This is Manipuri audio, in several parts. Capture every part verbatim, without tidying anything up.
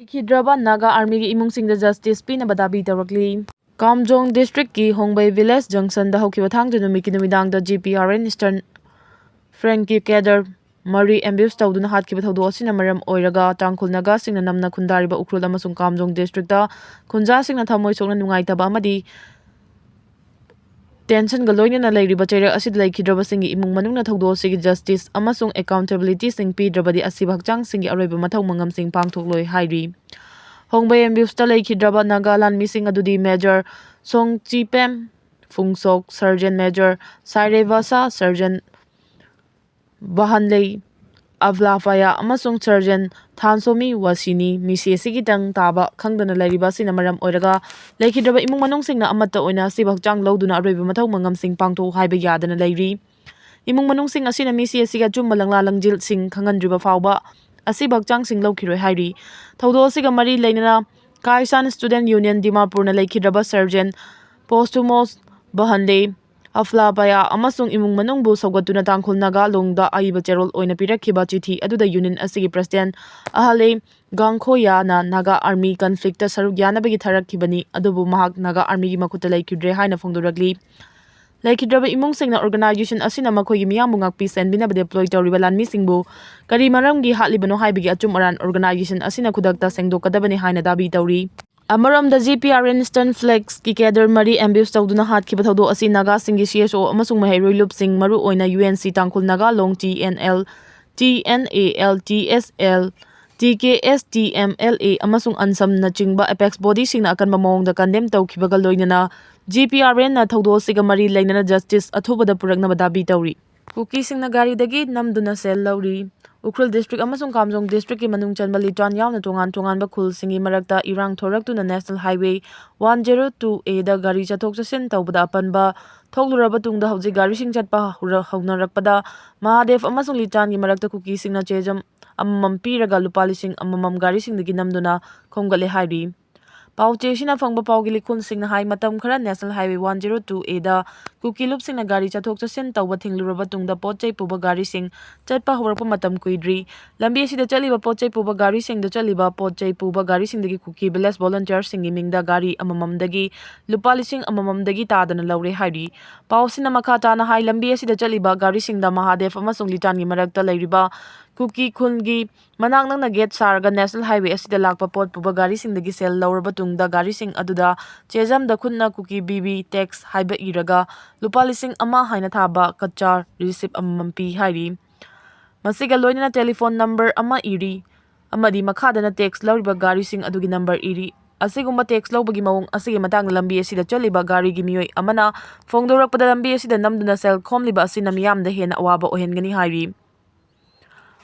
ꯂꯩꯈꯤꯗ꯭ꯔꯕ ꯅꯥꯒꯥ ꯑꯥꯔꯃꯤꯒꯤ ꯏꯃꯨꯡꯁꯤꯡꯗ ꯖꯁꯇꯤꯁ ꯄꯤꯅꯕ ꯗꯥꯕꯤ ꯇꯧꯔꯛꯂꯤ꯫ ꯀꯥꯝꯖꯣꯡ ꯗꯤꯁꯇ꯭ꯔꯤꯛꯀꯤ ꯍꯣꯡꯕꯩ ꯚꯤꯂꯦꯖ ꯖꯪꯁꯟꯗ ꯍꯧꯈꯤꯕ ꯊꯥꯡꯖ ꯅꯨꯃꯤꯠꯀꯤ ꯅꯨꯃꯤꯗꯥꯡꯗ G P R N eastern ꯐ꯭ꯔꯦꯟꯀꯤ ꯀꯦꯗꯔ ꯃꯔꯤ ꯑꯦꯝꯕ꯭ꯌꯨꯁ ꯇꯧꯗꯨꯅ ꯍꯥꯠꯈꯤꯕ ꯊꯧꯗꯣꯛ ꯑꯁꯤꯅ ꯃꯔꯝ ꯑꯣꯏꯔꯒ ꯇꯥꯡꯈꯨꯜ ꯅꯥꯒꯥꯁꯤꯡꯅ ꯅꯝꯅ ꯈꯨꯟꯗꯥꯔꯤꯕ ꯎꯈ꯭ꯔꯨꯜ ꯑꯃꯁꯨꯡ ꯀꯥꯝꯖꯣꯡ ꯗꯤꯁꯇ꯭ꯔꯤꯛꯇ ꯈꯨꯟꯖꯥꯁꯤꯡꯅ ꯊꯃꯣꯏ ꯁꯣꯛꯅ ꯅꯨꯡꯉꯥꯏꯇꯕ ꯑꯃꯗꯤ ꯇꯦꯟꯁꯟꯒ ꯂꯣꯏꯅꯅ ꯂꯩꯔꯤꯕ ꯆꯩꯔꯛ ꯑꯁꯤꯗ ꯂꯩꯈꯤꯗ꯭ꯔꯕꯁꯤꯡꯒꯤ ꯏꯃꯨꯡ ꯃꯅꯨꯡꯅ ꯊꯧꯗꯣꯛ ꯑꯁꯤꯒꯤ ꯖꯁꯇꯤꯁ ꯑꯃꯁꯨꯡ ꯑꯦꯀꯥꯎꯟꯇꯦꯕꯤꯂꯤꯇꯤꯁꯤꯡ ꯄꯤꯗ꯭ꯔꯕꯗꯤ ꯑꯁꯤꯕ ꯍꯛꯆꯥꯡꯁꯤꯡꯒꯤ ꯑꯔꯣꯏꯕ ꯃꯊꯧ ꯃꯉꯝꯁꯤꯡ ꯄꯥꯡꯊꯣꯛꯂꯣꯏ ꯍꯥꯏꯔꯤ꯫ ꯍꯣꯡꯕꯩ ꯑꯦꯝꯕ꯭ꯌꯨꯁꯇ ꯂꯩꯈꯤꯗ꯭ꯔꯕ ꯅꯥꯒꯥ ꯂꯥꯟꯃꯤꯁꯤꯡ ꯑꯗꯨꯗꯤ ꯃꯦꯖꯔ ꯁꯣꯡ ꯆꯤꯄꯦꯝ ꯐꯨꯡꯁꯣꯛ, ꯁꯔꯖꯦꯟ ꯃꯦꯖꯔ ꯁꯥꯏꯔꯦꯕꯥꯁꯥ, ꯁꯔꯖꯦꯟ ꯕꯍꯟꯂꯩ ꯑꯕ꯭ꯂꯥꯐꯥꯌꯥ ꯑꯃꯁꯨꯡ ꯁꯔꯖꯦꯟ ꯊꯥꯟꯁꯣꯃꯤ ꯋꯥꯁꯤꯅꯤ꯫ ꯃꯤꯁꯤ ꯑꯁꯤꯒꯤ ꯇꯪ ꯇꯥꯕ ꯈꯪꯗꯅ ꯂꯩꯔꯤꯕ ꯑꯁꯤꯅ ꯃꯔꯝ ꯑꯣꯏꯔꯒ ꯂꯩꯈꯤꯗ꯭ꯔꯕ ꯏꯃꯨꯡ ꯃꯅꯨꯡꯁꯤꯡꯅ ꯑꯃꯠꯇ ꯑꯣꯏꯅ ꯑꯁꯤꯕ ꯍꯛꯆꯥꯡ ꯂꯧꯗꯨꯅ ꯑꯔꯣꯏꯕ ꯃꯊꯧ ꯃꯉꯝꯁꯤꯡ ꯄꯥꯡꯊꯣꯛꯎ ꯍꯥꯏꯕ ꯌꯥꯗꯅ ꯂꯩꯔꯤ꯫ ꯏꯃꯨꯡ ꯃꯅꯨꯡꯁꯤꯡ ꯑꯁꯤꯅ ꯃꯤꯁꯤ ꯑꯁꯤꯒꯤ ꯑꯆꯨꯝꯕ ꯂꯪꯂꯥ ꯂꯪꯖꯤꯜꯁꯤꯡ ꯈꯪꯍꯟꯗ꯭ꯔꯤꯕ ꯐꯥꯎꯕ ꯑꯁꯤꯕ ꯍꯛꯆꯥꯡꯁꯤꯡ ꯂꯧꯈꯤꯔꯣꯏ ꯍꯥꯏꯔꯤ꯫ ꯊꯧꯗꯣꯛ ꯑꯁꯤꯒ ꯃꯔꯤ ꯂꯩꯅꯅ ꯀꯥꯏꯁꯥꯟ ꯁ꯭ꯇꯨꯗꯦꯟꯠ ꯌꯨꯅꯤꯌꯟ ꯗꯤꯃꯥꯄꯨꯔꯅ ꯂꯩꯈꯤꯗ꯭ꯔꯕ ꯁꯔꯖꯦꯟ ꯄꯣꯁꯇꯨꯃꯣꯁ ꯕꯍꯟꯗꯦ, ꯑꯐꯂꯥꯕꯥꯌꯥ ꯑꯃꯁꯨꯡ ꯏꯃꯨꯡ ꯃꯅꯨꯡꯕꯨ ꯁꯧꯒꯠꯇꯨꯅ ꯇꯥꯡꯈꯨꯜ ꯅꯥꯒꯥ ꯂꯣꯡꯗ ꯑꯏꯕ ꯆꯦꯔꯣꯜ ꯑꯣꯏꯅ ꯄꯤꯔꯛꯈꯤꯕ ꯆꯤꯊꯤ ꯑꯗꯨꯗ ꯌꯨꯅꯤꯌꯟ ꯑꯁꯤꯒꯤ ꯄ꯭ꯔꯁꯤꯗꯦꯟꯠ ꯑꯍꯂꯦ ꯒꯥꯡꯈꯣꯌꯥꯅ ꯅꯥꯒꯥ ꯑꯥꯔꯃꯤ ꯀꯟꯐ꯭ꯂꯤꯛꯇ ꯁꯔꯨꯛ ꯌꯥꯅꯕꯒꯤ ꯊꯥꯔꯛꯈꯤꯕꯅꯤ, ꯑꯗꯨꯕꯨ ꯃꯍꯥꯛ ꯅꯥꯒꯥ ꯑꯥꯔꯃꯤꯒꯤ ꯃꯈꯨꯠꯇ ꯂꯩꯈꯤꯗ꯭ꯔꯦ ꯍꯥꯏꯅ ꯐꯣꯡꯗꯣꯔꯛꯂꯤ꯫ ꯂꯩꯈꯤꯗ꯭ꯔꯕ ꯏꯃꯨꯡꯁꯤꯡꯅ ꯑꯣꯔꯒꯅꯥꯏꯖꯦꯁꯟ ꯑꯁꯤꯅ ꯃꯈꯣꯏꯒꯤ ꯃꯤꯌꯥꯝꯕꯨ ꯉꯥꯛꯄꯤ ꯁꯦꯟꯕꯤꯅꯕ ꯗꯤꯄ꯭ꯂꯣꯏ ꯇꯧꯔꯤꯕ ꯂꯥꯟꯃꯤꯁꯤꯡꯕꯨ ꯀꯔꯤ ꯃꯔꯝꯒꯤ ꯍꯥꯠꯂꯤꯕꯅꯣ ꯍꯥꯏꯕꯒꯤ ꯑꯆꯨꯝ ꯑꯔꯥꯟ ꯑꯣꯔꯒꯅꯥꯏꯖꯦꯁꯟ ꯑꯁꯤꯅ ꯈꯨꯗꯛꯇ ꯁꯦꯡꯗꯣꯛꯀꯗꯕꯅꯤ ꯍꯥꯏꯅ ꯗꯥꯕꯤ ꯇꯧꯔꯤ꯫ ꯑꯃꯔꯣꯝꯗ, G P R N eastern ꯐ꯭ꯂꯦꯛꯁꯀꯤ ꯀꯦꯗꯔ ꯃꯔꯤ ꯑꯦꯝꯕ꯭ꯌꯨꯁ ꯇꯧꯗꯨꯅ ꯍꯥꯠꯈꯤꯕ ꯊꯧꯗꯣꯛ ꯑꯁꯤ ꯅꯥꯒꯥꯁꯤꯡꯒꯤ ꯁꯤ ꯑꯦꯁ ꯑꯣ ꯑꯃꯁꯨꯡ ꯃꯍꯩꯔꯣꯏ ꯂꯨꯞꯁꯤꯡ, ꯃꯔꯨꯑꯣꯏꯅ U N C Tangkhul Naga Long, T N L, T N A L, T S L, T K S T M L A ꯑꯃꯁꯨꯡ ꯑꯟꯁꯝꯅꯆꯤꯡꯕ ꯑꯦꯄꯦꯛꯁ ꯕꯣꯗꯤꯁꯤꯡꯅ ꯑꯀꯟꯕ ꯃꯑꯣꯡꯗ ꯀꯟꯗꯦꯝ ꯇꯧꯈꯤꯕꯒ ꯂꯣꯏꯅꯅ ꯖꯤ ꯄꯤ ꯑꯥꯔ ꯑꯦꯟꯅ ꯊꯧꯗꯣꯛ ꯑꯁꯤꯒ ꯃꯔꯤ ꯂꯩꯅꯅ ꯖꯁꯇꯤꯁ ꯑꯊꯨꯕꯗ ꯄꯨꯔꯛꯅꯕ ꯗꯥꯕꯤ ꯇꯧꯔꯤ꯫ ꯀꯨꯀꯤꯁꯤꯡꯅ ꯒꯥꯔꯤꯗꯒꯤ ꯅꯝꯗꯨꯅ ꯁꯦꯜ ꯂꯧꯔꯤ꯫ ꯎꯈ꯭ꯔꯨꯜ ꯗꯤꯁꯇ꯭ꯔꯤꯛ ꯑꯃꯁꯨꯡ ꯀꯥꯝꯖꯣꯡ ꯗꯤꯁꯇ꯭ꯔꯤꯛꯀꯤ ꯃꯅꯨꯡ ꯆꯟꯕ ꯂꯤꯇꯥꯟ ꯌꯥꯎꯅ ꯇꯣꯉꯥꯟ ꯇꯣꯉꯥꯟꯕ ꯈꯨꯜꯁꯤꯡꯒꯤ ꯃꯔꯛꯇ ꯏꯔꯥꯡ ꯊꯣꯔꯛꯇꯨꯅ national highway one zero two ꯑꯦꯗ ꯒꯥꯔꯤ ꯆꯠꯊꯣꯛ ꯆꯠꯁꯤꯟ ꯇꯧꯕꯗ ꯑꯄꯟꯕ ꯊꯣꯛꯂꯨꯔꯕ ꯇꯨꯡꯗ ꯍꯧꯖꯤꯛ ꯒꯥꯔꯤꯁꯤꯡ ꯆꯠꯄ ꯍꯧꯔ-, ꯍꯧꯅꯔꯛꯄꯗ ꯃꯍꯥꯗꯦꯕ ꯑꯃꯁꯨꯡ ꯂꯤꯇꯥꯟꯒꯤ ꯃꯔꯛꯇ ꯀꯨꯀꯤꯁꯤꯡꯅ ꯆꯦꯖꯝ ꯑꯃꯃꯝ ꯄꯤꯔꯒ ꯂꯨꯄꯥ ꯂꯤꯁꯤꯡ ꯑꯃꯃꯝ ꯒꯥꯔꯤꯁꯤꯡꯗꯒꯤ ꯅꯝꯗꯨꯅ ꯈꯣꯝꯒꯠꯂꯦ ꯍꯥꯏꯔꯤ꯫ ꯄꯥꯎꯆꯦꯁꯤꯅ ꯐꯪꯕ ꯄꯥꯎꯒꯤ ꯂꯤꯈꯨꯟꯁꯤꯡꯅ ꯍꯥꯏ, ꯃꯇꯝ ꯈꯔ National Highway one zero two A ꯗ ꯀꯨꯀꯤ ꯂꯨꯞꯁꯤꯡꯅ ꯒꯥꯔꯤ ꯆꯠꯊꯣꯛ ꯆꯠꯁꯤꯟ ꯇꯧꯕ ꯊꯤꯡꯂꯨꯔꯕ ꯇꯨꯡꯗ ꯄꯣꯠ ꯆꯩ ꯄꯨꯕ ꯒꯥꯔꯤꯁꯤꯡ ꯆꯠꯄ ꯍꯧꯔꯛꯄ ꯃꯇꯝ ꯀꯨꯏꯗ꯭ꯔꯤ꯫ ꯂꯝꯕꯤ ꯑꯁꯤꯗ ꯆꯠꯂꯤꯕ ꯄꯣꯠ ꯆꯩ ꯄꯨꯕ ꯒꯥꯔꯤꯁꯤꯡꯗ ꯆꯠꯂꯤꯕ ꯄꯣꯠ ꯆꯩ ꯄꯨꯕ ꯒꯥꯔꯤꯁꯤꯡꯗꯒꯤ ꯀꯨꯀꯤ village volunteerꯁꯤꯡꯒꯤ ꯃꯤꯡꯗ ꯒꯥꯔꯤ ꯑꯃꯃꯝꯗꯒꯤ ꯂꯨꯄꯥ ꯂꯤꯁꯤꯡ ꯑꯃꯃꯝꯗꯒꯤ ꯇꯥꯗꯅ ꯂꯧꯔꯦ ꯍꯥꯏꯔꯤ꯫ ꯄꯥꯎꯁꯤꯅ ꯃꯈꯥ ꯇꯥꯅ ꯍꯥꯏ, ꯂꯝꯕꯤ ꯑꯁꯤꯗ ꯆꯠꯂꯤꯕ ꯒꯥꯔꯤꯁꯤꯡꯗ ꯃꯍꯥꯗꯦꯕ ꯑꯃꯁꯨꯡ ꯂꯤꯇꯥꯟꯒꯤ ꯃꯔꯛꯇ ꯂꯩꯔꯤꯕ ꯀꯨꯀꯤ ꯈꯨꯜꯒꯤ ꯃꯅꯥꯛ ꯅꯛꯅ gate ꯁꯥꯔꯒ National Highway ꯑꯁꯤꯗ ꯂꯥꯛꯄ ꯄꯣꯠ ꯄꯨꯕ ꯒꯥꯔꯤꯁꯤꯡꯗꯒꯤ ꯁꯦꯜ ꯂꯧꯔꯕ ꯇꯨꯡꯗ ꯒꯥꯔꯤꯁꯤꯡ ꯑꯗꯨꯗ ꯆꯦꯖꯝꯗ ꯈꯨꯠꯅ ꯀꯨꯀꯤ ꯕꯤꯕꯤ tax ꯍꯥꯏꯕ ꯏꯔꯒ ꯂꯨꯄꯥ ꯂꯤꯁꯤꯡ ꯑꯃ ꯍꯥꯏꯅ ꯊꯥꯕ ꯀꯠꯆꯥ receipt ꯑꯃꯃꯝ ꯄꯤ ꯍꯥꯏꯔꯤ꯫ ꯃꯁꯤꯒ ꯂꯣꯏꯅꯅ telephone number ꯑꯃ ꯏꯔꯤ ꯑꯃꯗꯤ ꯃꯈꯥꯗꯅ tax ꯂꯧꯔꯤꯕ ꯒꯥꯔꯤꯁꯤꯡ ꯑꯗꯨꯒꯤ number ꯏꯔꯤ꯫ ꯑꯁꯤꯒꯨꯝꯕ tax ꯂꯧꯕꯒꯤ ꯃꯑꯣꯡ ꯑꯁꯤꯒꯤ ꯃꯇꯥꯡꯗ ꯂꯝꯕꯤ ꯑꯁꯤꯗ ꯆꯠꯂꯤꯕ ꯒꯥꯔꯤꯒꯤ ꯃꯤꯑꯣꯏ ꯑꯃꯅ ꯐꯣꯡꯗꯣꯔꯛꯄꯗ, ꯂꯝꯕꯤ ꯑꯁꯤꯗ ꯅꯝꯗꯨꯅ ꯁꯦꯜ ꯈꯣꯝꯂꯤꯕ ꯑꯁꯤꯅ ꯃꯤꯌꯥꯝꯗ ꯍꯦꯟꯅ ꯑꯋꯥꯕ ꯑꯣꯏꯍꯟꯒꯅꯤ ꯍꯥꯏꯔꯤ꯫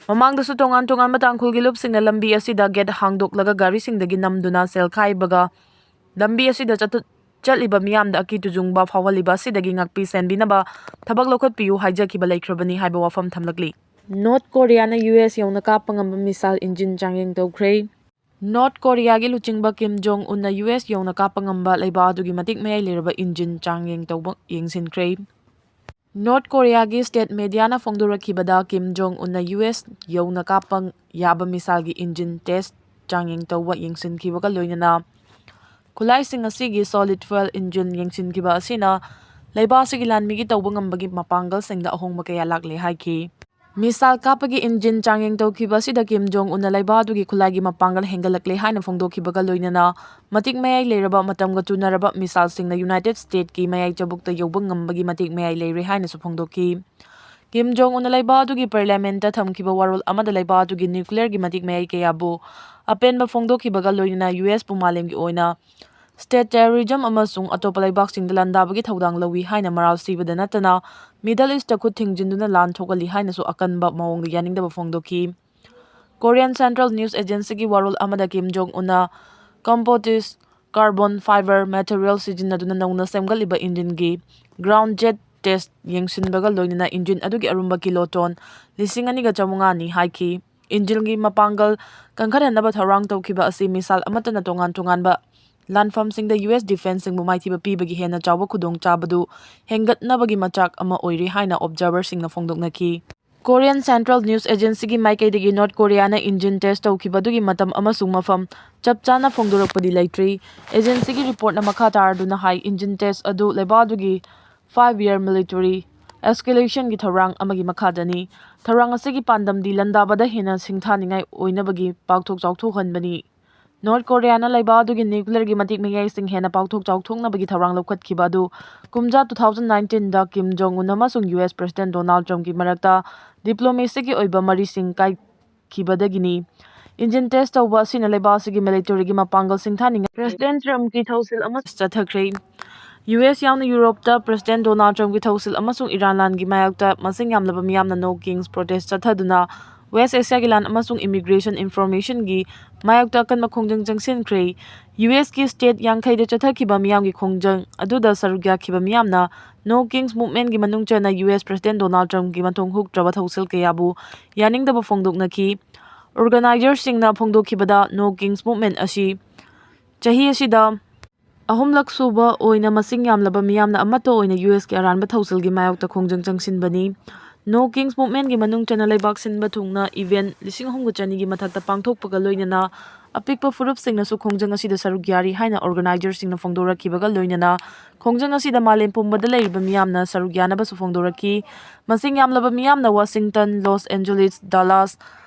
ꯃꯃꯥꯡꯗꯁꯨ ꯇꯣꯉꯥꯟ ꯇꯣꯉꯥꯟꯕ ꯇꯥꯡꯈꯨꯜꯒꯤ ꯂꯨꯞꯁꯤꯡꯅ ꯂꯝꯕꯤ ꯑꯁꯤꯗ gate ꯍꯥꯡꯗꯣꯛꯂꯒ ꯒꯥꯔꯤꯁꯤꯡꯗꯒꯤ ꯅꯝꯗꯨꯅ ꯁꯦꯜ ꯈꯥꯏꯕꯒ ꯂꯝꯕꯤ ꯑꯁꯤꯗ ꯆꯠꯊ-, ꯆꯠꯂꯤꯕ ꯃꯤꯌꯥꯝꯗ ꯑꯀꯤ ꯇꯨꯖꯨꯡꯕ ꯐꯥꯎꯍꯜꯂꯤꯕ ꯑꯁꯤꯗꯒꯤ ꯉꯥꯛꯄꯤ ꯁꯦꯟꯕꯤꯅꯕ ꯊꯕꯛ ꯂꯧꯈꯠꯄꯤꯌꯨ ꯍꯥꯏꯖꯈꯤꯕ ꯂꯩꯈ꯭ꯔꯕꯅꯤ ꯍꯥꯏꯕ ꯋꯥꯐꯝ ꯊꯝꯂꯛꯂꯤ꯫ North Korea ꯅ U S ꯌꯧꯅ ꯀꯥꯞꯄ ꯉꯝꯕ missile engine ꯆꯥꯡꯌꯦꯡ ꯇꯧꯈ꯭ꯔꯦ꯫ North Korea ꯒꯤ ꯂꯨꯆꯤꯡꯕ Kim Jong Un ꯅ U S ꯌꯧꯅ ꯀꯥꯞꯄ ꯉꯝꯕ ꯂꯩꯕꯥꯛ ꯑꯗꯨꯒꯤ ꯃꯇꯤꯛ ꯃꯌꯥꯏ ꯂꯩꯔꯕ engine ꯆꯥꯡꯌꯦꯡ ꯇꯧꯕ ꯌꯦꯡꯁꯤꯟꯈ꯭ꯔꯦ꯫ North Korea ꯒꯤ state media ꯅ ꯐꯣꯡꯗꯣꯔꯛꯈꯤꯕꯗ, Kim Jong Un ꯅ U S ꯌꯧꯅ ꯀꯥꯞꯄ ꯌꯥꯕ missile ꯒꯤ engine test ꯆꯥꯡꯌꯦꯡ ꯇꯧꯕ ꯌꯦꯡꯁꯤꯟꯈꯤꯕꯒ ꯂꯣꯏꯅꯅ ꯈꯨꯠꯂꯥꯏꯁꯤꯡ ꯑꯁꯤꯒꯤ solid fuel engine ꯌꯦꯡꯁꯤꯟꯈꯤꯕ ꯑꯁꯤꯅ ꯂꯩꯕꯥꯛ ꯑꯁꯤꯒꯤ ꯂꯥꯟꯃꯤꯒꯤ ꯇꯧꯕ ꯉꯝꯕꯒꯤ ꯃꯄꯥꯡꯒꯜꯁꯤꯡꯗ ꯑꯍꯣꯡꯕ ꯀꯌꯥ ꯂꯥꯛꯂꯦ ꯍꯥꯏꯈꯤ꯫ Missile ꯀꯥꯞꯄꯒꯤ engine ꯆꯥꯡꯌꯦꯡ ꯇꯧꯈꯤꯕ ꯑꯁꯤꯗ Kim Jong Un ꯅ ꯂꯩꯕꯥꯛ ꯑꯗꯨꯒꯤ ꯈꯨꯠꯂꯥꯏꯒꯤ ꯃꯄꯥꯡꯒꯜ ꯍꯦꯟꯒꯠꯂꯛꯂꯦ ꯍꯥꯏꯅ ꯐꯣꯡꯗꯣꯛꯈꯤꯕꯒ ꯂꯣꯏꯅꯅ ꯃꯇꯤꯛ ꯃꯌꯥꯏ ꯂꯩꯔꯕ ꯃꯇꯝꯒ ꯆꯨꯅꯔꯕ missile ꯁꯤꯡꯅ United States ꯀꯤ ꯃꯌꯥꯏ ꯆꯕꯨꯛꯇ ꯌꯧꯕ ꯉꯝꯕꯒꯤ ꯃꯇꯤꯛ ꯃꯌꯥꯏ ꯂꯩꯔꯦ ꯍꯥꯏꯅꯁꯨ ꯐꯣꯡꯗꯣꯛꯈꯤ꯫ Kim Jong Un ꯅ ꯂꯩꯕꯥꯛ ꯑꯗꯨꯒꯤ parliament ꯇ ꯊꯝꯈꯤꯕ ꯋꯥꯔꯣꯜ ꯑꯃꯗ ꯂꯩꯕꯥꯛ ꯑꯗꯨꯒꯤ nuclear ꯒꯤ ꯃꯇꯤꯛ ꯃꯌꯥꯏ ꯀꯌꯥꯕꯨ ꯑꯄꯦꯟꯕ ꯐꯣꯡꯗꯣꯛꯈꯤꯕꯒ ꯂꯣꯏꯅꯅ U S ꯄꯨ ꯃꯥꯂꯦꯝꯒꯤ ꯑꯣꯏꯅ state terrorism ꯑꯃꯁꯨꯡ ꯑꯇꯣꯞꯄ ꯂꯩꯕꯥꯛꯁꯤꯡꯗ ꯂꯥꯟꯗꯥꯕꯒꯤ ꯊꯧꯗꯥꯡ ꯂꯧꯏ ꯍꯥꯏꯅ ꯃꯔꯥꯜ ꯁꯤꯕꯗ ꯅꯠꯇꯅ Middle East ꯇ ꯈꯨꯠ ꯊꯤꯡꯖꯤꯟꯗꯨꯅ ꯂꯥꯟ ꯊꯣꯛꯍꯜꯂꯤ ꯍꯥꯏꯅꯁꯨ ꯑꯀꯟꯕ ꯃꯑꯣꯡꯗ ꯌꯥꯅꯤꯡꯗꯕ ꯐꯣꯡꯗꯣꯛꯈꯤ꯫ Korean Central News Agency ꯒꯤ ꯋꯥꯔꯣꯜ ꯑꯃꯗ Kim Jong Un ꯅ composite carbon fiber material ꯁꯤꯖꯤꯟꯅꯗꯨꯅ ꯅꯧꯅ ꯁꯦꯝꯒꯠꯂꯤꯕ engine ꯒꯤ ground jet test ꯌꯦꯡꯁꯤꯟꯕꯒ ꯂꯣꯏꯅꯅ engine ꯑꯗꯨꯒꯤ ꯑꯔꯨꯝꯕ ꯀꯤꯂꯣ ꯇꯣꯟ ꯂꯤꯁꯤꯡ ꯑꯅꯤꯒ ꯆꯥꯃꯉꯥꯅꯤ ꯍꯥꯏꯈꯤ꯫ ꯏꯟꯖꯤꯟꯒꯤ ꯃꯄꯥꯡꯒꯜ ꯀꯟꯈꯠꯍꯟꯅꯕ ꯊꯧꯔꯥꯡ ꯇꯧꯈꯤꯕ ꯑꯁꯤ ꯃꯤꯁꯥꯏꯜ ꯑꯃꯠꯇꯅ ꯇꯣꯉꯥꯟ ꯇꯣꯉꯥꯟꯕ ꯂꯥꯟꯐꯝꯁꯤꯡꯗ ꯌꯨ ꯑꯦꯁ ꯗꯤꯐꯦꯟꯁꯁꯤꯡꯕꯨ ꯃꯥꯏꯊꯤꯕ ꯄꯤꯕꯒꯤ ꯍꯦꯟꯅ ꯆꯥꯎꯕ ꯈꯨꯗꯣꯡꯆꯥꯕꯗꯨ ꯍꯦꯟꯒꯠꯅꯕꯒꯤ ꯃꯆꯥꯛ ꯑꯃ ꯑꯣꯏꯔꯤ ꯍꯥꯏꯅ ꯑꯣꯕꯖꯥꯔꯚꯔꯁꯤꯡꯅ ꯐꯣꯡꯗꯣꯛꯅꯈꯤ꯫ ꯀꯣꯔꯤꯌꯟ ꯁꯦꯟꯇ꯭ꯔꯦꯜ ꯅ꯭ꯌꯨꯁ ꯑꯦꯖꯦꯟꯁꯤꯒꯤ ꯃꯥꯏꯀꯩꯗꯒꯤ ꯅꯣꯔꯠ ꯀꯣꯔꯤꯌꯥꯅ ꯏꯟꯖꯤꯟ ꯇꯦꯁ ꯇꯧꯈꯤꯕ ꯑꯗꯨꯒꯤ ꯃꯇꯝ ꯑꯃꯁꯨꯡ ꯃꯐꯝ ꯆꯞ ꯆꯥꯅ ꯐꯣꯡꯗꯣꯔꯛꯄꯗꯤ ꯂꯩꯇ꯭ꯔꯤ꯫ ꯑꯦꯖꯦꯟꯁꯤꯒꯤ ꯔꯤꯄꯣꯔꯠꯅ ꯃꯈꯥ ꯇꯥꯔꯗꯨꯅ ꯍꯥꯏ, ꯏꯟꯖꯤꯟ ꯇꯦꯁ ꯑꯗꯨ ꯂꯩꯕꯥꯛ ꯑꯗꯨꯒꯤ five year military escalation ꯒꯤ ꯊꯧꯔꯥꯡ ꯑꯃꯒꯤ ꯃꯈꯥꯗꯅꯤ꯫ ꯊꯧꯔꯥꯡ ꯑꯁꯤꯒꯤ ꯄꯥꯟꯗꯝꯗꯤ ꯂꯥꯟꯗꯥꯕꯗ ꯍꯦꯟꯅ ꯁꯤꯡꯊꯥꯅꯤꯡꯉꯥꯏ ꯑꯣꯏꯅꯕꯒꯤ ꯄꯥꯛꯊꯣꯛ ꯆꯥꯎꯊꯣꯛꯍꯟꯕꯅꯤ꯫ ꯅꯣꯔꯠ ꯀꯣꯔꯤꯌꯥꯅ ꯂꯩꯕꯥꯛ ꯑꯗꯨꯒꯤ ꯅ꯭ꯌꯨꯀ꯭ꯂꯤꯌꯔꯒꯤ ꯃꯇꯤꯛ ꯃꯌꯥꯏꯁꯤꯡ ꯍꯦꯟꯅ ꯄꯥꯛꯊꯣꯛ ꯆꯥꯎꯊꯣꯛꯅꯕꯒꯤ ꯊꯧꯔꯥꯡ ꯂꯧꯈꯠꯈꯤꯕ ꯑꯗꯨ ꯀꯨꯝꯖꯥ two thousand nineteen ꯗ ꯀꯤꯝ ꯖꯣꯡ ꯎꯟ ꯑꯃꯁꯨꯡ ꯌꯨ ꯑꯦꯁ ꯄ꯭ꯔꯦꯁꯤꯗꯦꯟꯠ ꯗꯣꯅꯥꯜꯗ ꯇ꯭ꯔꯝꯞꯀꯤ ꯃꯔꯛꯇ ꯗꯤꯄ꯭ꯂꯣꯃꯦꯁꯤꯒꯤ ꯑꯣꯏꯕ ꯃꯔꯤꯁꯤꯡ ꯀꯥꯏꯈꯤꯕꯗꯒꯤꯅꯤ꯫ ꯏꯟꯖꯤꯟ ꯇꯦꯁ ꯇꯧꯕ ꯑꯁꯤꯅ ꯂꯩꯕꯥꯛ ꯑꯁꯤꯒꯤ ꯃꯤꯂꯤꯇꯔꯤꯒꯤ ꯃꯄꯥꯡꯒꯜ ꯁꯤꯡꯊꯥꯅꯤꯡꯉꯥꯏ ꯄ꯭ꯔꯦꯁꯤꯗꯦꯟꯠ ꯇ꯭ꯔꯝꯞꯀꯤ ꯊꯧꯁꯤꯜ ꯑꯃ ꯆꯠꯊꯈ꯭ꯔꯦ꯫ ꯌꯨ ꯑꯦꯁ ꯌꯥꯎꯅ ꯌꯨꯔꯣꯞꯇ ꯄ꯭ꯔꯦꯁꯤꯗꯦꯟꯠ ꯗꯣꯅꯥꯜꯗ ꯇ꯭ꯔꯝꯞꯀꯤ ꯊꯧꯁꯤꯜ ꯑꯃꯁꯨꯡ ꯏꯔꯥꯟ ꯂꯥꯟꯒꯤ ꯃꯥꯌꯣꯛꯇ ꯃꯁꯤꯡ ꯌꯥꯝꯂꯕ ꯃꯤꯌꯥꯝꯅ No Kings protest ꯆꯠꯊꯗꯨꯅ ꯋꯦꯁ ꯑꯦꯁꯤꯌꯥꯒꯤ ꯂꯥꯟ ꯑꯃꯁꯨꯡ ꯏꯃꯤꯒ꯭ꯔꯦꯁꯟ ꯏꯟꯐꯣꯔꯃꯦꯁꯟꯒꯤ ꯃꯥꯌꯣꯛꯇ ꯑꯀꯟꯕ ꯈꯣꯡꯖꯪ ꯆꯪꯁꯤꯟꯈ꯭ꯔꯦ꯫ ꯌꯨ ꯑꯦꯁꯀꯤ ꯁ꯭ꯇꯦꯠ ꯌꯥꯡꯈꯩꯗ ꯆꯠꯊꯈꯤꯕ ꯃꯤꯌꯥꯝꯒꯤ ꯈꯣꯡꯖꯪ ꯑꯗꯨꯗ ꯁꯔꯨꯛ ꯌꯥꯈꯤꯕ ꯃꯤꯌꯥꯝꯅ No Kings movement ꯀꯤ ꯃꯅꯨꯡ ꯆꯟꯅ ꯌꯨ ꯑꯦꯁ ꯄ꯭ꯔꯦꯁꯤꯗꯦꯟꯠ ꯗꯣꯅꯥꯜꯗ ꯇ꯭ꯔꯝꯞꯀꯤ ꯃꯊꯣꯡ ꯍꯨꯛꯇ꯭ꯔꯕ ꯊꯧꯁꯤꯜ ꯀꯌꯥꯕꯨ ꯌꯥꯅꯤꯡꯗꯕ ꯐꯣꯡꯗꯣꯛꯅꯈꯤ꯫ ꯑꯣꯔꯒꯅꯥꯏꯖꯔꯁꯤꯡꯅ ꯐꯣꯡꯗꯣꯛꯈꯤꯕꯗ, No Kings movement ꯑꯁꯤ ꯆꯍꯤ ꯑꯁꯤꯗ ꯑꯍꯨꯝꯂꯛ ꯁꯨꯕ ꯑꯣꯏꯅ ꯃꯁꯤꯡ ꯌꯥꯝꯂꯕ ꯃꯤꯌꯥꯝꯅ ꯑꯃꯠꯇ ꯑꯣꯏꯅ ꯌꯨ ꯑꯦꯁꯀꯤ ꯑꯔꯥꯟꯕ ꯊꯧꯁꯤꯜꯒꯤ ꯃꯥꯌꯣꯛꯇ ꯈꯣꯡꯖꯪ ꯆꯪꯁꯤꯟꯕꯅꯤ꯫ No Kings movement ꯀꯤ ꯃꯅꯨꯡ ꯆꯟꯅ ꯂꯩꯕꯥꯛ ꯁꯤꯟꯕ ꯊꯨꯡꯅ ꯏꯚꯦꯟꯠ ꯂꯤꯁꯤꯡ ꯑꯍꯨꯝꯒ ꯆꯅꯤꯒꯤ ꯃꯊꯛꯇ ꯄꯥꯡꯊꯣꯛꯄꯒ ꯂꯣꯏꯅꯅ ꯑꯄꯤꯛꯄ ꯐꯨꯔꯨꯞꯁꯤꯡꯅꯁꯨ ꯈꯣꯡꯖꯪ ꯑꯁꯤꯗ ꯁꯔꯨꯛ ꯌꯥꯔꯤ ꯍꯥꯏꯅ ꯑꯣꯔꯒꯅꯥꯏꯖꯔꯁꯤꯡꯅ ꯐꯣꯡꯗꯣꯔꯛꯈꯤꯕꯒ ꯂꯣꯏꯅꯅ ꯈꯣꯡꯖꯪ ꯑꯁꯤꯗ ꯃꯥꯂꯦꯝ ꯄꯨꯝꯕꯗ ꯂꯩꯔꯤꯕ ꯃꯤꯌꯥꯝꯅ ꯁꯔꯨꯛ ꯌꯥꯅꯕꯁꯨ ꯐꯣꯡꯗꯣꯔꯛꯈꯤ꯫ ꯃꯁꯤꯡ ꯌꯥꯝꯂꯕ ꯃꯤꯌꯥꯝꯅ ꯋꯥꯁꯤꯡꯇꯟ, ꯂꯣꯁ ꯑꯦꯟꯖꯦꯂꯤꯁ, ꯗꯥꯂꯥꯁ,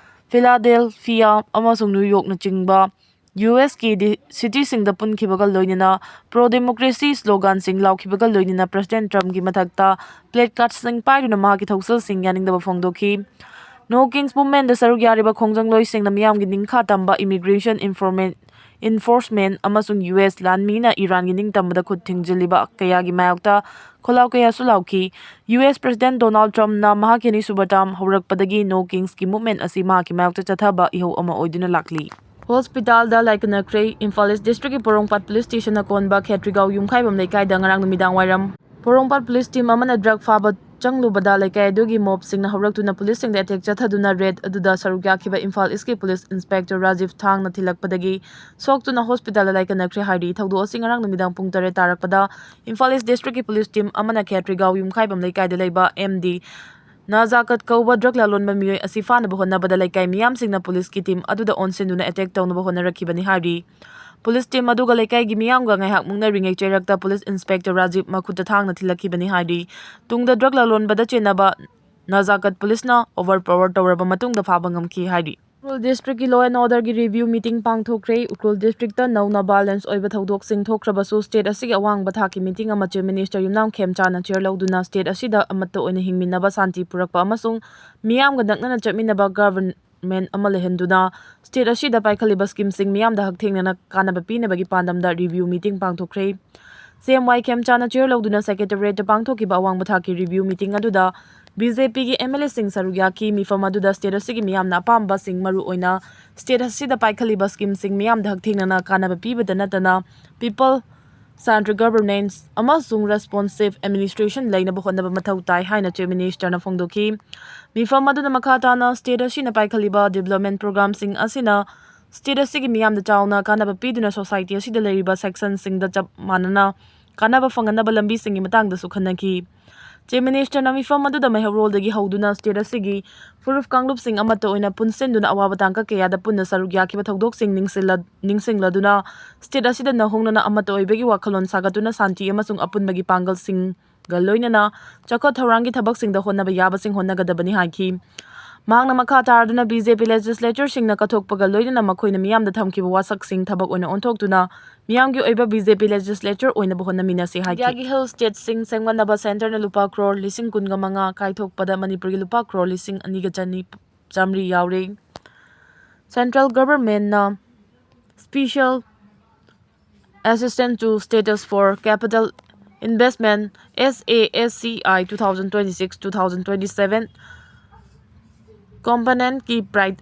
ꯐꯤꯂꯥꯗꯦꯜꯐꯤꯌꯥ ꯑꯃꯁꯨꯡ ꯅ꯭ꯌꯨ ꯌꯣꯔꯛꯅꯆꯤꯡꯕ ꯌꯨ ꯑꯦꯁꯀꯤ ꯗꯤ-, ꯁꯤꯇꯤꯁꯤꯡꯗ ꯄꯨꯟꯈꯤꯕꯒ ꯂꯣꯏꯅꯅ ꯄ꯭ꯔꯣ ꯗꯦꯃꯣꯀ꯭ꯔꯦꯁꯤ ꯁ꯭ꯂꯣꯒꯥꯟꯁꯤꯡ ꯂꯥꯎꯈꯤꯕꯒ ꯂꯣꯏꯅꯅ ꯄ꯭ꯔꯦꯁꯤꯗꯦꯟꯠ ꯇ꯭ꯔꯝꯞꯀꯤ ꯃꯊꯛꯇ ꯄ꯭ꯂꯦꯀꯥꯔꯗꯁꯤꯡ ꯄꯥꯏꯗꯨꯅ ꯃꯍꯥꯛꯀꯤ ꯊꯧꯁꯤꯜꯁꯤꯡ ꯌꯥꯅꯤꯡꯗꯕ ꯐꯣꯡꯗꯣꯛꯈꯤ꯫ No Kings movement ꯗ ꯁꯔꯨꯛ ꯌꯥꯔꯤꯕ ꯈꯣꯡꯖꯪꯂꯣꯏꯁꯤꯡꯅ ꯃꯤꯌꯥꯝꯒꯤ ꯅꯤꯡꯈꯥ ꯇꯝꯕ, ꯏꯃꯤꯒ꯭ꯔꯦꯁꯟ ꯏꯟꯐꯣꯔꯃꯦꯟ-, ꯏꯟꯐꯣꯔꯁꯃꯦꯟ ꯑꯃꯁꯨꯡ ꯌꯨ ꯑꯦꯁ ꯂꯥꯟꯃꯤꯅ ꯏꯔꯥꯟꯒꯤ ꯅꯤꯡꯇꯝꯕꯗ ꯈꯨꯠ ꯊꯤꯡꯖꯤꯜꯂꯤꯕ ꯀꯌꯥꯒꯤ ꯃꯥꯌꯣꯛꯇ ꯈꯣꯜꯂꯥꯎ ꯀꯌꯥꯁꯨ ꯂꯥꯎꯈꯤ꯫ ꯌꯨ ꯑꯦꯁ ꯄ꯭ꯔꯦꯁꯤꯗꯦꯟꯠ ꯗꯣꯅꯥꯜꯗ ꯇ꯭ꯔꯝꯞꯅ ꯃꯍꯥꯛꯀꯤ ꯑꯅꯤꯁꯨꯕ ꯇꯔꯝ ꯍꯧꯔꯛꯄꯗꯒꯤ No Kings ꯀꯤ movement ꯑꯁꯤ ꯃꯍꯥꯛꯀꯤ ꯃꯥꯌꯣꯛꯇ ꯆꯠꯊꯕ ꯏꯍꯧ ꯑꯃ ꯑꯣꯏꯗꯨꯅ ꯂꯥꯛꯂꯤ꯫ ꯍꯣꯁꯄꯤꯇꯥꯜꯗ ꯂꯥꯏꯀꯠꯅꯈ꯭ꯔꯦ꯫ ꯏꯝꯐꯥꯜ ꯏꯁ ꯗꯤꯁꯇ꯭ꯔꯤꯛꯀꯤ ꯄꯣꯔꯣꯝꯄꯥꯠ ꯄꯨꯂꯤꯁ ꯁ꯭ꯇꯦꯁꯟꯅ ꯀꯣꯟꯕ ꯈꯦꯇ꯭ꯔꯤꯒꯥꯎ ꯌꯨꯝꯈꯥꯏꯕꯝ ꯂꯩꯀꯥꯏꯗ ꯉꯔꯥꯡ ꯅꯨꯃꯤꯗꯥꯡ ꯋꯥꯏꯔꯝ ꯄꯣꯔꯣꯝꯄꯥꯠ ꯄꯨꯂꯤꯁ ꯇꯤꯝ ꯑꯃꯅ ꯗ꯭ꯔꯒ ꯐꯥꯕ ꯆꯪꯂꯨꯕꯗ ꯂꯩꯀꯥꯏ ꯑꯗꯨꯒꯤ ꯃꯣꯞꯁꯤꯡꯅ ꯍꯧꯔꯛꯇꯨꯅ ꯄꯨꯂꯤꯁꯁꯤꯡꯗ ꯑꯦꯇꯦꯛ ꯆꯠꯊꯗꯨꯅ ꯔꯦꯗ ꯑꯗꯨꯗ ꯁꯔꯨꯛ ꯌꯥꯈꯤꯕ ꯏꯝꯐꯥꯜ ꯏꯁꯀꯤ ꯄꯨꯂꯤꯁ ꯏꯟꯁꯄꯦꯛꯇꯔ ꯔꯥꯖꯤꯕ ꯊꯥꯡꯅ ꯊꯤꯜꯂꯛꯄꯗꯒꯤ ꯁꯣꯛꯇꯨꯅ ꯍꯣꯁꯄꯤꯇꯥꯜꯗ ꯂꯥꯏꯀꯠꯅꯈ꯭ꯔꯦ ꯍꯥꯏꯔꯤ꯫ ꯊꯧꯗꯣꯛ ꯑꯁꯤ ꯉꯔꯥꯡ ꯅꯨꯃꯤꯗꯥꯡ ꯄꯨꯡ ꯇꯔꯦꯠ ꯇꯥꯔꯛꯄꯗ ꯏꯝꯐꯥꯜ ꯏꯁ ꯗꯤꯁꯇ꯭ꯔꯤꯛꯀꯤ ꯄꯨꯂꯤꯁ ꯇꯤꯝ ꯑꯃꯅ ꯈꯦꯇ꯭ꯔꯤꯒꯥꯎ ꯌꯨꯝꯈꯥꯏꯕꯝ ꯂꯩꯀꯥꯏꯗ ꯂꯩꯕ ꯑꯦꯝ ꯗꯤ ꯅꯖꯥꯀꯠ ꯀꯧꯕ ꯗ꯭ꯔꯒ ꯂꯂꯣꯟꯕ ꯃꯤꯑꯣꯏ ꯑꯁꯤ ꯐꯥꯅꯕ ꯍꯣꯠꯅꯕꯗ ꯂꯩꯀꯥꯏ ꯃꯤꯌꯥꯝꯁꯤꯡꯅ ꯄꯨꯂꯤꯁꯀꯤ ꯇꯤꯝ ꯑꯗꯨꯗ ꯑꯣꯟꯁꯤꯟꯗꯨꯅ ꯑꯦꯇꯦꯛ ꯇꯧꯅꯕ ꯍꯣꯠꯅꯔꯛꯈꯤꯕꯅꯤ ꯍꯥꯏꯔꯤ꯫ ꯄꯨꯂꯤꯁ ꯇꯤꯝ ꯑꯗꯨꯒ ꯂꯩꯀꯥꯏꯒꯤ ꯃꯤꯌꯥꯝꯒ ꯉꯥꯏꯍꯥꯛ ꯃꯨꯛꯅꯔꯤꯉꯩ ꯆꯩꯔꯛꯇ ꯄꯨꯂꯤꯁ ꯏꯟꯁꯄꯦꯛꯇꯔ ꯔꯥꯖꯤꯕ ꯃꯈꯨꯠꯇ ꯊꯥꯡꯅ ꯊꯤꯜꯂꯛꯈꯤꯕꯅꯤ ꯍꯥꯏꯔꯤ꯫ ꯇꯨꯡꯗ ꯗ꯭ꯔꯒ ꯂꯂꯣꯟꯕꯗ ꯆꯦꯟꯅꯕ ꯅꯖꯥꯀꯠ ꯄꯨꯂꯤꯁꯅ ꯑꯣꯚꯔ ꯄꯥꯋꯔ ꯇꯧꯔꯕ ꯃꯇꯨꯡꯗ ꯐꯥꯕ ꯉꯝꯈꯤ ꯍꯥꯏꯔꯤ꯫ ꯎꯈ꯭ꯔꯨꯜ ꯗꯤꯁꯇ꯭ꯔꯤꯛꯀꯤ ꯂꯣ ꯑꯦꯟ ꯑꯣꯔꯗꯔꯒꯤ ꯔꯤꯚ꯭ꯌꯨ ꯃꯤꯇꯤꯡ ꯄꯥꯡꯊꯣꯛꯈ꯭ꯔꯦ꯫ ꯎꯈ꯭ꯔꯨꯜ ꯗꯤꯁꯇ꯭ꯔꯤꯛꯇ ꯅꯧꯅ ꯚꯥꯏꯂꯦꯟꯁ ꯑꯣꯏꯕ ꯊꯧꯗꯣꯛꯁꯤꯡ ꯊꯣꯛꯈ꯭ꯔꯕꯁꯨ ꯁ꯭ꯇꯦꯠ ꯑꯁꯤꯒꯤ ꯑꯋꯥꯡꯕ ꯊꯥꯛꯀꯤ ꯃꯤꯇꯤꯡ ꯑꯃ ꯆꯤꯐ ꯃꯤꯅꯤꯁꯇꯔ ꯌꯨꯝꯅꯥꯝ ꯈꯦꯝꯆꯥꯅ ꯆꯤꯌꯔ ꯂꯧꯗꯨꯅ ꯁ꯭ꯇꯦꯠ ꯑꯁꯤꯗ ꯑꯃꯠꯇ ꯑꯣꯏꯅ ꯍꯤꯡꯃꯤꯟꯅꯕ, ꯁꯥꯟꯇꯤ ꯄꯨꯔꯛꯄ ꯑꯃꯁꯨꯡ ꯃꯤꯌꯥꯝꯒ ꯅꯛꯅꯅ ꯆꯠꯃꯤꯟꯅꯕ ꯒꯚꯔꯟꯃꯦꯟ ꯑꯃ ꯂꯩꯍꯟꯗꯨꯅ ꯁ꯭ꯇꯦꯠ ꯑꯁꯤꯗ ꯄꯥꯏꯈꯠꯂꯤꯕ ꯁ꯭ꯀꯤꯝꯁꯤꯡ ꯃꯤꯌꯥꯝꯗ ꯍꯛꯊꯦꯡꯅꯅ ꯀꯥꯟꯅꯕ ꯄꯤꯅꯕꯒꯤ ꯄꯥꯟꯗꯝꯗ ꯔꯤꯚ꯭ꯌꯨ ꯃꯤꯇꯤꯡ ꯄꯥꯡꯊꯣꯛꯈ꯭ꯔꯦ꯫ ꯁꯤ ꯑꯦꯝ ꯋꯥꯏ ꯈꯦꯝꯆꯥꯅ ꯆꯤꯌꯔ ꯂꯧꯗꯨꯅ ꯁꯦꯀ꯭ꯔꯦꯇꯦꯔꯤꯌꯦꯠꯇ ꯄꯥꯡꯊꯣꯛꯈꯤꯕ ꯑꯋꯥꯡꯕ ꯊꯥꯛꯀꯤ ꯔꯤꯚ꯭ꯌꯨ ꯃꯤꯇꯤꯡ ꯑꯗꯨꯗ ꯕꯤ ꯖꯦ ꯄꯤꯒꯤ ꯑꯦꯝ ꯑꯦꯜ ꯑꯦꯁꯤꯡ ꯁꯔꯨꯛ ꯌꯥꯈꯤ꯫ ꯃꯤꯐꯝ ꯑꯗꯨꯗ ꯁ꯭ꯇꯦꯠ ꯑꯁꯤꯒꯤ ꯃꯤꯌꯥꯝꯅ ꯑꯄꯥꯝꯕꯁꯤꯡ, ꯃꯔꯨꯑꯣꯏꯅ ꯁ꯭ꯇꯦꯠ ꯑꯁꯤꯗ ꯄꯥꯏꯈꯠꯂꯤꯕ ꯁ꯭ꯀꯤꯝꯁꯤꯡ ꯃꯤꯌꯥꯝꯗ ꯍꯛꯊꯦꯡꯅꯅ ꯀꯥꯟꯅꯕ ꯄꯤꯕꯗ ꯅꯠꯇꯅ ꯄꯤꯄꯜ ꯁꯦꯟꯇ꯭ꯔꯦꯜ ꯒꯚꯔꯅꯦꯟꯁ ꯑꯃꯁꯨꯡ ꯔꯦꯁꯄꯣꯟꯁꯤꯚ ꯑꯦꯗꯃꯤꯅꯤꯁꯇ꯭ꯔꯦꯁꯟ ꯂꯩꯅꯕ ꯍꯣꯠꯅꯕ ꯃꯊꯧ ꯇꯥꯏ ꯍꯥꯏꯅ ꯆꯤꯐ ꯃꯤꯅꯤꯁꯇꯔꯅ ꯐꯣꯡꯗꯣꯛꯈꯤ꯫ ꯃꯤꯐꯝ ꯑꯗꯨꯗ ꯃꯈꯥ ꯇꯥꯅ ꯁ꯭ꯇꯦꯠ ꯑꯁꯤꯅ ꯄꯥꯏꯈꯠꯂꯤꯕ ꯗꯤꯕ꯭ꯂꯞꯃꯦꯟ ꯄ꯭ꯔꯣꯒ꯭ꯔꯥꯝꯁꯤꯡ ꯑꯁꯤꯅ ꯁ꯭ꯇꯦꯠ ꯑꯁꯤꯒꯤ ꯃꯤꯌꯥꯝꯗ ꯆꯥꯎꯅ ꯀꯥꯟꯅꯕ ꯄꯤꯗꯨꯅ ꯁꯣꯁꯥꯏꯇꯤ ꯑꯁꯤꯗ ꯂꯩꯔꯤꯕ ꯁꯦꯛꯁꯟꯁꯤꯡꯗ ꯆꯞ ꯃꯥꯟꯅꯅ ꯀꯥꯟꯅꯕ ꯐꯪꯍꯟꯅꯕ ꯂꯝꯕꯤꯁꯤꯡꯒꯤ ꯃꯇꯥꯡꯗꯁꯨ ꯈꯟꯅꯈꯤ꯫ ꯆꯤꯐ ꯃꯤꯅꯤꯁꯇꯔꯅ ꯃꯤꯐꯝ ꯑꯗꯨꯗ ꯃꯩꯍꯧꯔꯣꯜꯗꯒꯤ ꯍꯧꯗꯨꯅ ꯁ꯭ꯇꯦꯠ ꯑꯁꯤꯒꯤ ꯐꯨꯔꯨꯞ ꯀꯥꯡꯂꯨꯞꯁꯤꯡ ꯑꯃꯠꯇ ꯑꯣꯏꯅ ꯄꯨꯟꯁꯤꯟꯗꯨꯅ ꯑꯋꯥꯕ ꯇꯥꯡꯀꯛ ꯀꯌꯥꯗ ꯄꯨꯟꯅ ꯁꯔꯨꯛ ꯌꯥꯈꯤꯕ ꯊꯧꯗꯣꯛꯁꯤꯡ ꯅꯤꯡꯁꯤꯜꯂ-, ꯅꯤꯡꯁꯤꯡꯂꯗꯨꯅ ꯁ꯭ꯇꯦꯠ ꯑꯁꯤꯗ ꯅꯧꯍꯧꯅꯅ ꯑꯃꯠꯇ ꯑꯣꯏꯕꯒꯤ ꯋꯥꯈꯜꯂꯣꯟ ꯁꯥꯒꯠꯇꯨꯅ ꯁꯥꯟꯇꯤ ꯑꯃꯁꯨꯡ ꯑꯄꯨꯟꯕꯒꯤ ꯄꯥꯡꯒꯜꯁꯤꯡꯒ ꯂꯣꯏꯅꯅ ꯆꯥꯎꯈꯠ ꯊꯧꯔꯥꯡꯒꯤ ꯊꯕꯛꯁꯤꯡꯗ ꯍꯣꯠꯅꯕ ꯌꯥꯕꯁꯤꯡ ꯍꯣꯠꯅꯒꯗꯕꯅꯤ ꯍꯥꯏꯈꯤ꯫ ꯃꯍꯥꯛꯅ ꯃꯈꯥ ꯇꯥꯔꯗꯨꯅ ꯕꯤ ꯖꯦ ꯄꯤ ꯂꯦꯖꯤꯁꯂꯦꯆꯔꯁꯤꯡꯅ ꯀꯠꯊꯣꯛꯄꯒ ꯂꯣꯏꯅꯅ ꯃꯈꯣꯏꯅ ꯃꯤꯌꯥꯝꯗ ꯊꯝꯈꯤꯕ ꯋꯥꯁꯛꯁꯤꯡ ꯊꯕꯛ ꯑꯣꯏꯅ ꯑꯣꯟꯊꯣꯛꯇꯨꯅ ꯃꯤꯌꯥꯝꯒꯤ ꯑꯣꯏꯕ ꯕꯤ ꯖꯦ ꯄꯤ ꯂꯦꯖꯤꯁꯂꯦꯆꯔ ꯑꯣꯏꯅꯕ ꯍꯣꯠꯅꯃꯤꯟꯅꯁꯤ ꯍꯥꯏꯈꯤ꯫ ꯏꯟꯗꯤꯌꯥꯒꯤ ꯍꯤꯜ ꯁ꯭ꯇꯦꯠꯁꯤꯡ ꯁꯦꯝꯒꯠꯅꯕ ꯁꯦꯟꯇꯔꯅ ꯂꯨꯄꯥ ꯀ꯭ꯔꯣꯔ ꯂꯤꯁꯤꯡ ꯀꯨꯟꯒ ꯃꯉꯥ ꯀꯥꯏꯊꯣꯛꯄꯗ ꯃꯅꯤꯄꯨꯔꯒꯤ ꯂꯨꯄꯥ ꯀ꯭ꯔꯣꯔ ꯂꯤꯁꯤꯡ ꯑꯅꯤꯒ ꯆꯅꯤ ꯆꯥꯃꯔꯤ ꯌꯥꯎꯔꯤ꯫ ꯁꯦꯟꯇ꯭ꯔꯦꯜ ꯒꯚꯔꯟꯃꯦꯟꯠꯅ Special Assistance to States for Capital Investment, S A S C I, two thousand twenty-six, two thousand twenty-seven componentꯀꯤ Pride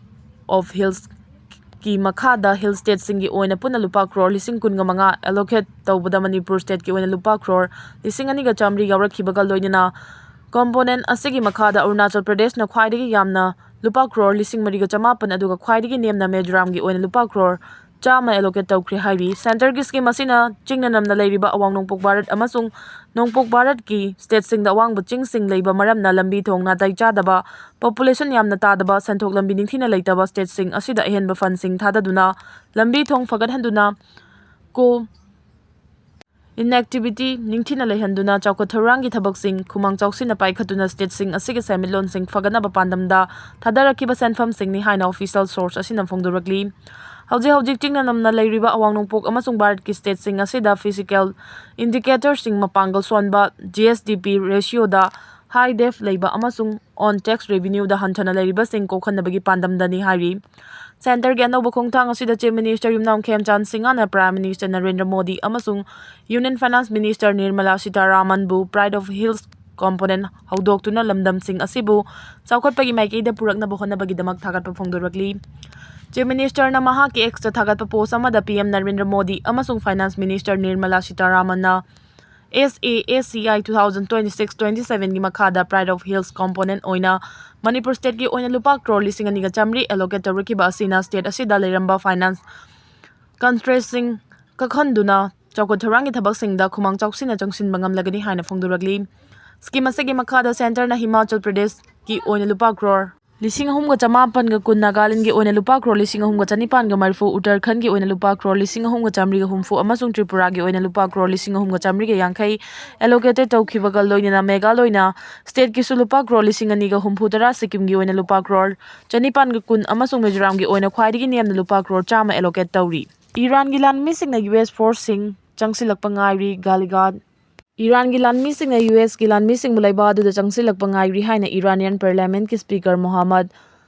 of Hillsꯀꯤ ꯃꯈꯥꯗ ꯍꯤꯜ ꯁ꯭ꯇꯦꯠꯁꯤꯡꯒꯤ ꯑꯣꯏꯅ ꯄꯨꯟꯅ ꯂꯨꯄꯥ ꯀ꯭ꯔꯣꯔ ꯂꯤꯁꯤꯡ ꯀꯨꯟꯒ ꯃꯉꯥ ꯑꯦꯂꯣꯀꯦꯠ ꯇꯧꯕꯗ ꯃꯅꯤꯄꯨꯔ ꯁ꯭ꯇꯦꯠꯀꯤ ꯑꯣꯏꯅ ꯂꯨꯄꯥ ꯀ꯭ꯔꯣꯔ ꯂꯤꯁꯤꯡ ꯑꯅꯤꯒ ꯆꯥꯃꯔꯤ ꯌꯥꯎꯔꯛꯈꯤꯕꯒ ꯂꯣꯏꯅꯅ ꯀꯣꯝꯄꯣꯅꯦꯟ ꯑꯁꯤꯒꯤ ꯃꯈꯥꯗ ꯑꯔꯨꯅꯥꯆꯜ ꯄ꯭ꯔꯗꯦꯁꯅ ꯈ꯭ꯋꯥꯏꯗꯒꯤ ꯌꯥꯝꯅ ꯂꯨꯄꯥ ꯀ꯭ꯔꯣꯔ ꯂꯤꯁꯤꯡ ꯃꯔꯤꯒ ꯆꯃꯥꯄꯟ, ꯑꯗꯨꯒ ꯈ꯭ꯋꯥꯏꯗꯒꯤ ꯅꯦꯝꯅ ꯃꯤꯖꯣꯔꯥꯝꯒꯤ ꯑꯣꯏꯅ ꯂꯨꯄꯥ ꯀ꯭ꯔꯣꯔ ꯆꯥꯝꯃ ꯑꯦꯂꯣꯀꯦꯠ ꯇꯧꯈ꯭ꯔꯦ ꯍꯥꯏꯔꯤ꯫ ꯁꯦꯟꯇꯔꯒꯤ ꯁ꯭ꯀꯤꯝ ꯑꯁꯤꯅ ꯆꯤꯡꯅ ꯅꯝꯅ ꯂꯩꯔꯤꯕ ꯑꯋꯥꯡ ꯅꯣꯡꯄꯣꯛ ꯚꯥꯔꯠ ꯑꯃꯁꯨꯡ ꯅꯣꯡꯄꯣꯛ ꯚꯥꯔꯠꯀꯤ ꯁ꯭ꯇꯦꯠꯁꯤꯡꯗ ꯑꯋꯥꯡꯕ ꯆꯤꯡꯁꯤꯡ ꯂꯩꯕ ꯃꯔꯝꯅ ꯂꯝꯕꯤ ꯊꯣꯡ ꯅꯥꯇꯩ ꯆꯥꯗꯕ, ꯄꯣꯄꯨꯂꯦꯁꯟ ꯌꯥꯝꯅ ꯇꯥꯗꯕ, ꯁꯦꯟꯊꯣꯛ ꯂꯝꯕꯤ ꯅꯤꯡꯊꯤꯅ ꯂꯩꯇꯕ ꯁ꯭ꯇꯦꯠꯁꯤꯡ ꯑꯁꯤꯗ ꯑꯍꯦꯟꯕ ꯐꯟꯁꯤꯡ ꯊꯥꯗꯗꯨꯅ ꯂꯝꯕꯤ ꯊꯣꯡ ꯐꯒꯠꯍꯟꯗꯨꯅ ꯀꯣ ꯏꯟꯑꯦꯛꯇꯤꯚꯤꯇꯤ ꯅꯤꯡꯊꯤꯅ ꯂꯩꯍꯟꯗꯨꯅ ꯆꯥꯎꯈꯠ ꯊꯧꯔꯥꯡꯒꯤ ꯊꯕꯛꯁꯤꯡ ꯈꯨꯃꯥꯡ ꯆꯥꯎꯁꯤꯟꯅ ꯄꯥꯏꯈꯠꯇꯨꯅ ꯁ꯭ꯇꯦꯠꯁꯤꯡ ꯑꯁꯤꯒꯤ ꯁꯦꯟꯃꯤꯠꯂꯣꯟꯁꯤꯡ ꯐꯒꯠꯅꯕ ꯄꯥꯟꯗꯝꯗ ꯊꯥꯗꯔꯛꯈꯤꯕ ꯁꯦꯟꯐꯝꯁꯤꯡꯅꯤ ꯍꯥꯏꯅ ꯑꯣꯐꯤꯁꯤꯌꯦꯜ ꯁꯣꯔꯁ ꯑꯁꯤꯅ ꯐꯣꯡꯗꯣꯔꯛꯂꯤ꯫ ꯍꯧꯖꯤꯛ ꯍꯧꯖꯤꯛ ꯆꯤꯡꯅ ꯅꯝꯅ ꯂꯩꯔꯤꯕ ꯑꯋꯥꯡ ꯅꯣꯡꯄꯣꯛ ꯑꯃꯁꯨꯡ ꯚꯥꯔꯠꯀꯤ ꯁ꯭ꯇꯦꯠꯁꯤꯡ ꯑꯁꯤꯗ ꯐꯤꯖꯤꯀꯦꯜ ꯏꯟꯗꯤꯀꯦꯇꯔꯁꯤꯡ ꯃꯄꯥꯡꯒꯜ ꯁꯣꯟꯕ, ꯖꯤ ꯑꯦꯁ ꯗꯤ ꯄꯤ ꯔꯦꯁꯤꯌꯣꯗ ꯍꯥꯏ ꯗꯦꯐ ꯂꯩꯕ ꯑꯃꯁꯨꯡ ꯑꯣꯟ ꯇꯦꯛꯁ ꯔꯦꯚꯤꯅ꯭ꯌꯨꯗ ꯍꯟꯊꯅ ꯂꯩꯔꯤꯕꯁꯤꯡ ꯀꯣꯛꯍꯟꯅꯕꯒꯤ ꯄꯥꯟꯗꯝꯗꯅꯤ ꯍꯥꯏꯔꯤ꯫ ꯁꯦꯟꯇꯔꯒꯤ ꯑꯅꯧꯕ ꯈꯣꯡꯊꯥꯡ ꯑꯁꯤꯗ ꯆꯤꯐ ꯃꯤꯅꯤꯁꯇꯔ ꯌꯨꯝꯅꯥꯝ ꯈꯦꯝꯆꯥꯟ ꯁꯤꯡꯍꯅ ꯄ꯭ꯔꯥꯏꯝ ꯃꯤꯅꯤꯁꯇꯔ ꯅꯔꯦꯟꯗ꯭ꯔ ꯃꯣꯗꯤ ꯑꯃꯁꯨꯡ ꯌꯨꯅꯤꯌꯟ ꯐꯥꯏꯅꯥꯟꯁ ꯃꯤꯅꯤꯁꯇꯔ ꯅꯤꯔꯃꯂꯥ ꯁꯤꯇꯥꯔꯥꯃꯟꯕꯨ ꯄ꯭ꯔꯥꯏꯗ ꯑꯣꯐ ꯍꯤꯜꯁ ꯀꯣꯝꯄꯣꯅꯦꯟ ꯍꯧꯗꯣꯛꯇꯨꯅ ꯂꯝꯗꯝꯁꯤꯡ ꯑꯁꯤꯕꯨ ꯆꯥꯎꯈꯠꯄꯒꯤ ꯃꯥꯏꯀꯩꯗ ꯄꯨꯔꯛꯅꯕ ꯍꯣꯠꯅꯕꯒꯤꯗꯃꯛ ꯊꯥꯒꯠꯄ ꯐꯣꯡꯗꯣꯔꯛꯂꯤ꯫ ꯆꯤꯐ ꯃꯤꯅꯤꯁꯇꯔꯅ ꯃꯍꯥꯛꯀꯤ ꯑꯦꯛꯁꯇ ꯊꯥꯒꯠꯄ ꯄꯣꯁ ꯑꯃꯗ ꯄꯤ ꯑꯦꯝ ꯅꯔꯦꯟꯗ꯭ꯔ ꯃꯣꯗꯤ ꯑꯃꯁꯨꯡ ꯐꯥꯏꯅꯥꯟꯁ ꯃꯤꯅꯤꯁꯇꯔ ꯅꯤꯔꯃꯂꯥ ꯁꯤꯇꯥꯔꯥꯃꯟꯅ S A S C I two thousand twenty-six twenty-sevenꯒꯤ ꯃꯈꯥꯗ ꯄ꯭ꯔꯥꯏꯗ ꯑꯣꯐ ꯍꯤꯜꯁ ꯀꯣꯝꯄꯣꯅꯦꯟ ꯑꯣꯏꯅ ꯃꯅꯤꯄꯨꯔ ꯁ꯭ꯇꯦꯠꯀꯤ ꯑꯣꯏꯅ ꯂꯨꯄꯥ ꯀ꯭ꯔꯣꯔ ꯂꯤꯁꯤꯡ ꯑꯅꯤꯒ ꯆꯥꯃꯔꯤ ꯑꯦꯂꯣꯀꯦꯠ ꯇꯧꯔꯛꯈꯤꯕ ꯑꯁꯤꯅ ꯁ꯭ꯇꯦꯠ ꯑꯁꯤꯗ ꯂꯩꯔꯝꯕ ꯐꯥꯏꯅꯥꯟꯁ ꯀꯟꯁꯇ꯭ꯔꯦꯟꯁꯤꯡ ꯀꯛꯍꯟꯗꯨꯅ ꯆꯥꯎꯈꯠ ꯊꯧꯔꯥꯡꯒꯤ ꯊꯕꯛꯁꯤꯡꯗ ꯈꯨꯃꯥꯡ ꯆꯥꯎꯁꯤꯟꯅ ꯆꯪꯁꯤꯟꯕ ꯉꯝꯂꯒꯅꯤ ꯍꯥꯏꯅ ꯐꯣꯡꯗꯣꯔꯛꯂꯤ꯫ ꯁ꯭ꯀꯤꯝ ꯑꯁꯤꯒꯤ ꯃꯈꯥꯗ ꯁꯦꯟꯇꯔꯅ ꯍꯤꯃꯥꯆꯜ ꯄ꯭ꯔꯗꯦꯁꯀꯤ ꯑꯣꯏꯅ ꯂꯨꯄꯥ ꯀ꯭ꯔꯣꯔ ꯂꯤꯁꯤꯡ ꯑꯍꯨꯝꯒ ꯆꯃꯥꯄꯟꯒ ꯀꯨꯟ, ꯅꯥꯒꯥꯂꯦꯟꯒꯤ ꯑꯣꯏꯅ ꯂꯨꯄꯥ ꯀ꯭ꯔꯣꯔ ꯂꯤꯁꯤꯡ ꯑꯍꯨꯝꯒ ꯆꯅꯤꯄꯥꯟꯒ ꯃꯔꯤꯐꯨ, ꯎꯠꯇꯔꯈꯟꯒꯤ ꯑꯣꯏꯅ ꯂꯨꯄꯥ ꯀ꯭ꯔꯣꯔ ꯂꯤꯁꯤꯡ ꯑꯍꯨꯝꯒ ꯆꯥꯃꯔꯤꯒ ꯍꯨꯝꯐꯨ ꯑꯃꯁꯨꯡ ꯇ꯭ꯔꯤꯄꯨꯔꯥꯒꯤ ꯑꯣꯏꯅ ꯂꯨꯄꯥ ꯀ꯭ꯔꯣꯔ ꯂꯤꯁꯤꯡ ꯑꯍꯨꯝꯒ ꯆꯥꯃꯔꯤꯒ ꯌꯥꯡꯈꯩ ꯑꯦꯂꯣꯀꯦꯇꯦꯠ ꯇꯧꯈꯤꯕꯒ ꯂꯣꯏꯅꯅ ꯃꯦꯘꯥꯂꯣꯏꯅ ꯁ꯭ꯇꯦꯠꯀꯤꯁꯨ ꯂꯨꯄꯥ ꯀ꯭ꯔꯣꯔ ꯂꯤꯁꯤꯡ ꯑꯅꯤꯒ ꯍꯨꯝꯐꯨ ꯇꯔꯥ, ꯁꯤꯛꯀꯤꯝꯒꯤ ꯑꯣꯏꯅ ꯂꯨꯄꯥ ꯀ꯭ꯔꯣꯔ ꯆꯅꯤꯄꯥꯟꯒ ꯀꯨꯟ ꯑꯃꯁꯨꯡ ꯃꯤꯖꯣꯔꯥꯝꯒꯤ ꯑꯣꯏꯅ ꯈ꯭ꯋꯥꯏꯗꯒꯤ ꯅꯦꯝꯅ ꯂꯨꯄꯥ ꯀ꯭ꯔꯣꯔ ꯆꯥꯝꯃ ꯑꯦꯂꯣꯀꯦꯠ ꯇꯧꯔꯤ꯫ ꯏꯔꯥꯟꯒꯤ ꯂꯥꯟꯃꯤꯁꯤꯡꯅ ꯌꯨ ꯑꯦꯁ ꯐꯣꯔꯁꯁꯤꯡ ꯆꯪꯁꯤꯜꯂꯛꯄ ꯉꯥꯏꯔꯤ꯫ ꯒꯥꯂꯤꯒꯥꯗ ꯏꯔꯥꯟꯒꯤ ꯂꯥꯟꯃꯤꯁꯤꯡꯅ ꯌꯨ ꯑꯦꯁꯀꯤ ꯂꯥꯟꯃꯤꯁꯤꯡꯕꯨ ꯂꯩꯕꯥꯛ ꯑꯗꯨꯗ ꯆꯪꯁꯤꯜꯂꯛꯄ ꯉꯥꯏꯔꯤ ꯍꯥꯏꯅ ꯏꯔꯥꯅꯤꯌꯟ ꯄꯥꯔꯂꯤꯌꯥꯃꯦꯟꯠꯀꯤ ꯁ꯭ꯄꯤꯀꯔ ꯃꯣꯍꯥꯃꯗ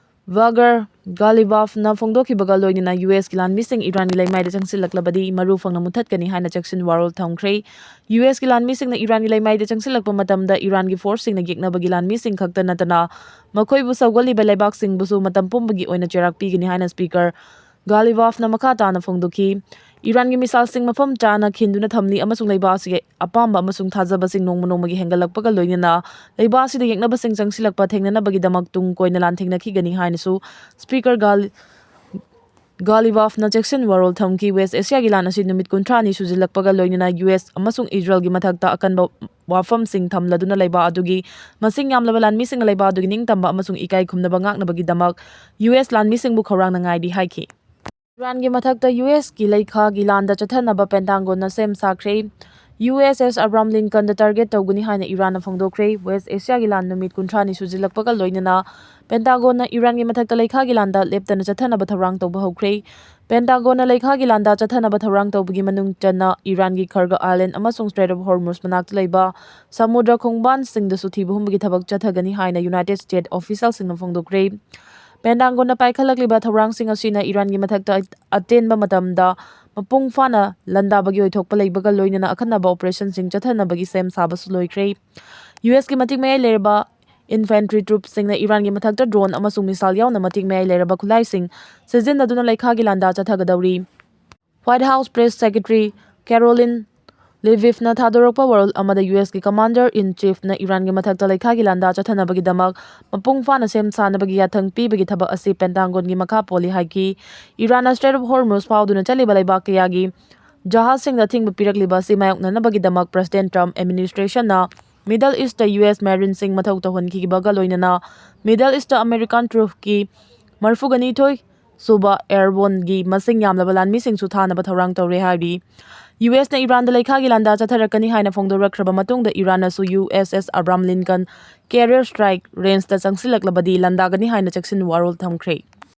ꯕꯥꯒꯔ ꯒꯥꯂꯤꯕꯥꯐꯅ ꯐꯣꯡꯗꯣꯛꯈꯤꯕꯒ ꯂꯣꯏꯅꯅ ꯌꯨ ꯑꯦꯁꯀꯤ ꯂꯥꯟꯃꯤꯁꯤꯡ ꯏꯔꯥꯟꯒꯤ ꯂꯩꯃꯥꯏꯗ ꯆꯪꯁꯤꯜꯂꯛꯂꯕꯗꯤ ꯃꯔꯨ ꯐꯪꯅ ꯃꯨꯠꯊꯠꯀꯅꯤ ꯍꯥꯏꯅ ꯆꯦꯛꯁꯤꯟ ꯋꯥꯔꯣꯜ ꯊꯝꯈ꯭ꯔꯦ꯫ ꯌꯨ ꯑꯦꯁꯀꯤ ꯂꯥꯟꯃꯤꯁꯤꯡꯅ ꯏꯔꯥꯟꯒꯤ ꯂꯩꯃꯥꯏꯗ ꯆꯪꯁꯤꯜꯂꯛꯄ ꯃꯇꯝꯗ ꯏꯔꯥꯟꯒꯤ ꯐꯣꯔꯁꯁꯤꯡꯅ ꯌꯦꯛꯅꯕꯒꯤ ꯂꯥꯟꯃꯤꯁꯤꯡ ꯈꯛꯇ ꯅꯠꯇꯅ ꯃꯈꯣꯏꯕꯨ ꯁꯧꯒꯠꯂꯤꯕ ꯂꯩꯕꯥꯛꯁꯤꯡꯕꯨꯁꯨ ꯃꯇꯝ ꯄꯨꯝꯕꯒꯤ ꯑꯣꯏꯅ ꯆꯩꯔꯥꯛ ꯄꯤꯒꯅꯤ ꯍꯥꯏꯅ ꯁ꯭ꯄꯤꯀꯔ ꯒꯥꯂꯤꯕꯥꯐꯅ ꯃꯈꯥ ꯇꯥꯅ ꯐꯣꯡꯗꯣꯛꯈꯤ꯫ ꯏꯔꯥꯟꯒꯤ ꯃꯤꯁꯥꯏꯜꯁꯤꯡ ꯃꯐꯝ ꯆꯥꯅ ꯈꯤꯟꯗꯨꯅ ꯊꯝꯂꯤ ꯑꯃꯁꯨꯡ ꯂꯩꯕꯥꯛ ꯑꯁꯤꯒꯤ ꯑꯄꯥꯝꯕ ꯑꯃꯁꯨꯡ ꯊꯥꯖꯕꯁꯤꯡ ꯅꯣꯡꯃ ꯅꯣꯡꯃꯒꯤ ꯍꯦꯟꯒꯠꯂꯛꯄꯒ ꯂꯣꯏꯅꯅ ꯂꯩꯕꯥꯛ ꯑꯁꯤꯗ ꯌꯦꯛꯅꯕꯁꯤꯡ ꯆꯪꯁꯤꯜꯂꯛꯄ ꯊꯦꯡꯅꯅꯕꯒꯤꯗꯃꯛ ꯇꯨꯡ ꯀꯣꯏꯅ ꯂꯥꯟꯊꯦꯡꯅꯈꯤꯒꯅꯤ ꯍꯥꯏꯅꯁꯨ ꯁ꯭ꯄꯤꯀꯔ ꯒꯥꯜ ꯒꯥꯂꯤꯕꯥꯐꯅ ꯆꯦꯛꯁꯤꯟ ꯋꯥꯔꯣꯜ ꯊꯝꯈꯤ꯫ ꯋꯦꯁ ꯑꯦꯁꯤꯌꯥꯒꯤ ꯂꯥꯟ ꯑꯁꯤ ꯅꯨꯃꯤꯠ ꯀꯨꯟꯊ꯭ꯔꯥꯅꯤ ꯁꯨꯖꯤꯜꯂꯛꯄꯒ ꯂꯣꯏꯅꯅ ꯌꯨ ꯑꯦꯁ ꯑꯃꯁꯨꯡ ꯏꯖꯔꯦꯜꯒꯤ ꯃꯊꯛꯇ ꯑꯀꯟꯕ ꯋꯥꯐꯝꯁꯤꯡ ꯊꯝꯂꯗꯨꯅ ꯂꯩꯕꯥꯛ ꯑꯗꯨꯒꯤ ꯃꯁꯤꯡ ꯌꯥꯝꯂꯕ ꯂꯥꯟꯃꯤꯁꯤꯡꯅ ꯂꯩꯕꯥꯛ ꯑꯗꯨꯒꯤ ꯅꯤꯡꯇꯝꯕ ꯑꯃꯁꯨꯡ ꯏꯀꯥꯏ ꯈꯨꯝꯅꯕ ꯉꯥꯛꯅꯕꯒꯤꯗꯃꯛ ꯌꯨ ꯑꯦꯁ ꯂꯥꯟꯃꯤꯁꯤꯡꯕꯨ ꯈꯧꯔꯥꯡꯅ ꯉꯥꯏꯔꯤ ꯍꯥꯏꯈꯤ꯫ ꯏꯔꯥꯟꯒꯤ ꯃꯊꯛꯇ ꯌꯨ ꯑꯦꯁꯀꯤ ꯂꯩꯈꯥꯒꯤ ꯂꯥꯟꯗ ꯆꯠꯊꯅꯕ ꯄꯦꯟꯇꯥꯒꯣꯟꯅ ꯁꯦꯝ ꯁꯥꯈ꯭ꯔꯦ꯫ ꯌꯨ ꯑꯦꯁ ꯑꯦꯁ ꯑꯕ꯭ꯔꯥꯝ ꯂꯤꯟꯀꯟꯗ ꯇꯥꯔꯒꯦꯠ ꯇꯧꯒꯅꯤ ꯍꯥꯏꯅ ꯏꯔꯥꯟꯅ ꯐꯣꯡꯗꯣꯛꯈ꯭ꯔꯦ꯫ ꯋꯦꯁ ꯑꯦꯁꯤꯌꯥꯒꯤ ꯂꯥꯟ ꯅꯨꯃꯤꯠ ꯀꯨꯟꯊ꯭ꯔꯥꯅꯤ ꯁꯨꯖꯤꯜꯂꯛꯄꯒ ꯂꯣꯏꯅꯅ ꯄꯦꯟꯇꯥꯒꯣꯟꯅ ꯏꯔꯥꯟꯒꯤ ꯃꯊꯛꯇ ꯂꯩꯈꯥꯒꯤ ꯂꯥꯟꯗ ꯂꯦꯞꯇꯅ ꯆꯠꯊꯅꯕ ꯊꯧꯔꯥꯡ ꯇꯧꯕ ꯍꯧꯈ꯭ꯔꯦ꯫ ꯄꯦꯟꯇꯥꯒꯣꯟꯅ ꯂꯩꯈꯥꯒꯤ ꯂꯥꯟꯗ ꯆꯠꯊꯅꯕ ꯊꯧꯔꯥꯡ ꯇꯧꯕꯒꯤ ꯃꯅꯨꯡ ꯆꯟꯅ ꯏꯔꯥꯟꯒꯤ ꯈꯔꯒ ꯑꯥꯏꯂꯦꯟ ꯑꯃꯁꯨꯡ ꯁ꯭ꯇ꯭ꯔꯦꯠ ꯑꯣꯐ ꯍꯣꯔꯃꯨꯁ ꯃꯅꯥꯛꯇ ꯂꯩꯕ ꯁꯃꯨꯗ꯭ꯔ ꯈꯣꯡꯕꯥꯟꯁꯤꯡꯗꯁꯨ ꯊꯤꯕ ꯍꯨꯝꯕꯒꯤ ꯊꯕꯛ ꯆꯠꯊꯒꯅꯤ ꯍꯥꯏꯅ ꯌꯨꯅꯥꯏꯇꯦꯗ ꯁ꯭ꯇꯦꯠ ꯑꯣꯐꯤꯁꯤꯌꯦꯜꯁꯤꯡꯅ ꯐꯣꯡꯗꯣꯛꯈ꯭ꯔꯦ꯫ ꯄꯦꯟꯇꯥꯒꯣꯟꯅ ꯄꯥꯏꯈꯠꯂꯛꯂꯤꯕ ꯊꯧꯔꯥꯡꯁꯤꯡ ꯑꯁꯤꯅ ꯏꯔꯥꯟꯒꯤ ꯃꯊꯛꯇ ꯑꯇꯦꯟꯕ ꯃꯇꯝꯗ ꯃꯄꯨꯡ ꯐꯥꯅ ꯂꯥꯟꯗꯥꯕꯒꯤ ꯑꯣꯏꯊꯣꯛꯄ ꯂꯩꯕꯒ ꯂꯣꯏꯅꯅ ꯑꯈꯟꯅꯕ ꯑꯣꯄꯔꯦꯁꯟꯁꯤꯡ ꯆꯠꯊꯅꯕꯒꯤ ꯁꯦꯝ ꯁꯥꯕꯁꯨ ꯂꯣꯏꯈ꯭ꯔꯦ꯫ ꯌꯨ ꯑꯦꯁꯀꯤ ꯃꯇꯤꯛ ꯃꯌꯥꯏ ꯂꯩꯔꯕ ꯏꯟꯐꯦꯟꯇ꯭ꯔꯤ ꯇ꯭ꯔꯨꯞꯁꯤꯡꯅ ꯏꯔꯥꯟꯒꯤ ꯃꯊꯛꯇ ꯗ꯭ꯔꯣꯟ ꯑꯃꯁꯨꯡ ꯃꯤꯁꯥꯏꯜ ꯌꯥꯎꯅ ꯃꯇꯤꯛ ꯃꯌꯥꯏ ꯂꯩꯔꯕ ꯈꯨꯠꯂꯥꯏꯁꯤꯡ ꯁꯤꯖꯤꯟꯅꯗꯨꯅ ꯂꯩꯈꯥꯒꯤ ꯂꯥꯟꯗꯥ ꯆꯠꯊꯒꯗꯧꯔꯤ꯫ ꯋꯥꯏꯠ ꯍꯥꯎꯁ ꯄ꯭ꯔꯦꯁ ꯁꯦꯀ꯭ꯔꯦꯇꯔꯤ ꯀꯦꯔꯣꯂꯤꯟ ꯂꯤꯚꯤꯐꯅ ꯊꯥꯗꯣꯔꯛꯄ ꯋꯥꯔꯣꯜ ꯑꯃꯗ ꯌꯨ ꯑꯦꯁꯀꯤ ꯀꯃꯥꯟꯗꯔ ꯏꯟ ꯆꯤꯐꯅ ꯏꯔꯥꯟꯒꯤ ꯃꯊꯛꯇ ꯂꯩꯈꯥꯒꯤ ꯂꯥꯟꯗꯥ ꯆꯠꯊꯅꯕꯒꯤꯗꯃꯛ ꯃꯄꯨꯡ ꯐꯥꯅ ꯁꯦꯝ ꯁꯥꯅꯕꯒꯤ ꯌꯥꯊꯪ ꯄꯤꯕꯒꯤ ꯊꯕꯛ ꯑꯁꯤ ꯄꯦꯟꯇꯥꯒꯣꯟꯒꯤ ꯃꯈꯥ ꯄꯣꯜꯂꯤ ꯍꯥꯏꯈꯤ꯫ ꯏꯔꯥꯟꯅ ꯁ꯭ꯇ꯭ꯔꯦꯠ ꯑꯣꯐ ꯍꯣꯔꯃꯨꯁ ꯐꯥꯎꯗꯨꯅ ꯆꯠꯂꯤꯕ ꯂꯩꯕꯥꯛ ꯀꯌꯥꯒꯤ ꯖꯍꯥꯖꯁꯤꯡꯗ ꯑꯊꯤꯡꯕ ꯄꯤꯔꯛꯂꯤꯕ ꯑꯁꯤ ꯃꯥꯌꯣꯛꯅꯅꯕꯒꯤꯗꯃꯛ ꯄ꯭ꯔꯦꯁꯤꯗꯦꯟꯠ ꯇ꯭ꯔꯝꯞ ꯑꯦꯗꯃꯤꯅꯤꯁꯇ꯭ꯔꯦꯁꯟꯅ ꯃꯤꯗꯜ ꯏꯁꯇ ꯌꯨ ꯑꯦꯁ ꯃꯦꯔꯤꯟꯁꯤꯡ ꯃꯊꯧ ꯇꯧꯍꯟꯈꯤꯕꯒ ꯂꯣꯏꯅꯅ ꯃꯤꯗꯜ ꯏꯁꯇ ꯑꯃꯦꯔꯤꯀꯥꯟ ꯇ꯭ꯔꯨꯞꯀꯤ ꯃꯔꯤꯐꯨꯒ ꯅꯤꯊꯣꯏ ꯁꯨꯕ ꯑꯦꯌꯔꯕꯣꯟꯒꯤ ꯃꯁꯤꯡ ꯌꯥꯝꯂꯕ ꯂꯥꯟꯃꯤꯁꯤꯡꯁꯨ ꯊꯥꯅꯕ ꯊꯧꯔꯥꯡ ꯇꯧꯔꯦ ꯍꯥꯏꯔꯤ꯫ ꯌꯨ ꯑꯦꯁꯅ ꯏꯔꯥꯟꯗ ꯂꯩꯈꯥꯒꯤ ꯂꯥꯟꯗꯥ ꯆꯠꯊꯔꯛꯀꯅꯤ ꯍꯥꯏꯅ ꯐꯣꯡꯗꯣꯔꯛꯈ꯭ꯔꯕ ꯃꯇꯨꯡꯗ ꯏꯔꯥꯟꯅꯁꯨ ꯌꯨ ꯑꯦꯁ ꯑꯦꯁ ꯑꯕ꯭ꯔꯥꯝ ꯂꯤꯟꯀꯟ ꯀꯦꯔꯤꯌꯔ ꯁ꯭ꯇ꯭ꯔꯥꯏꯛ ꯔꯦꯟꯖꯇ ꯆꯪꯁꯤꯜꯂꯛꯂꯕꯗꯤ ꯂꯥꯟꯗꯥꯒꯅꯤ ꯍꯥꯏꯅ ꯆꯦꯛꯁꯤꯟ ꯋꯥꯔꯣꯜ ꯊꯝꯈ꯭ꯔꯦ꯫